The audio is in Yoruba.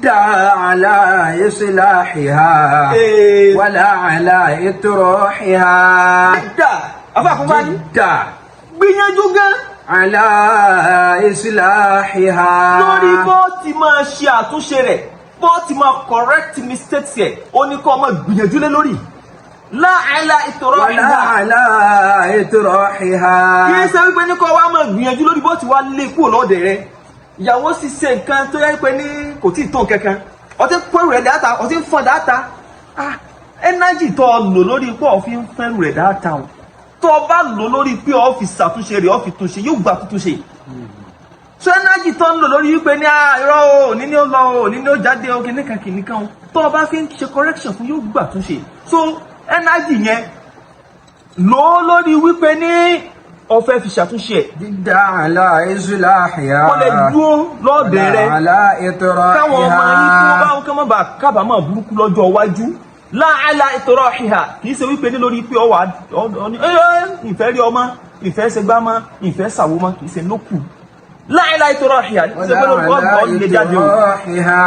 جدا على إصلاحها ولا على إطراحها. Dà afáàkúnbá ní جدا gbìyànjú gan على إصلاحها. Lórí bó ti máa ṣe àtúnṣe rẹ̀, bó ti máa correct mistakes ẹ̀, ó ní kó máa gbìyànjú lé lórí. لا على ولا إطراحها. على إطراحها. Kì í ṣe wípé ní kó wá máa gbìyànjú lórí bó ti wá lé kúrò lọ́dẹ̀ rẹ̀. Ìyàwó sì ṣe nǹkan tó yẹ pé ní kò tí ì tó nǹkan kan, ọtí pẹ́rù rẹ̀ dáta, ọtí ń fọ́n dáta. Ah, energy tó o lò lórí pé o fi ń fẹ́rù rẹ̀ dáta o, tó o bá lò lórí pé o fi ṣàtúnṣe rẹ̀, o fi túnṣe, yóò gbà túnṣe. So energy tó ń lò lórí wípé ní irọ́ o, òní ní ó lọ o, òní ní ó jáde o, kìnnìkan kìnnìkan o, tó o bá fi ń ṣe correction fún, yóò gbà túnṣe. So energy yẹn, lò ó lórí wípé ní o fẹ́ fi ṣàtúnṣe ẹ̀. جدا على إصلاحها. Kó lè dúró lọ́ọ̀dẹ̀ rẹ. ولا على Káwọn ọmọ yín kí wọ́n bá إطراحها. wọn kí wọ́n bá kábàámọ̀ burúkú lọ́jọ́ iwájú. لا على إطراحها, kì í ṣe wípé ní lórí pé ọwà ọ ní ìfẹ́ rí ọmọ, ìfẹ́ ṣẹgbá mọ́, ìfẹ́ ṣàwó mọ́, kì í ṣe lókù. لا على إطراحها, kì í ṣe ولا pé lórí على ọgbọ̀n lè jáde o. إطراحها.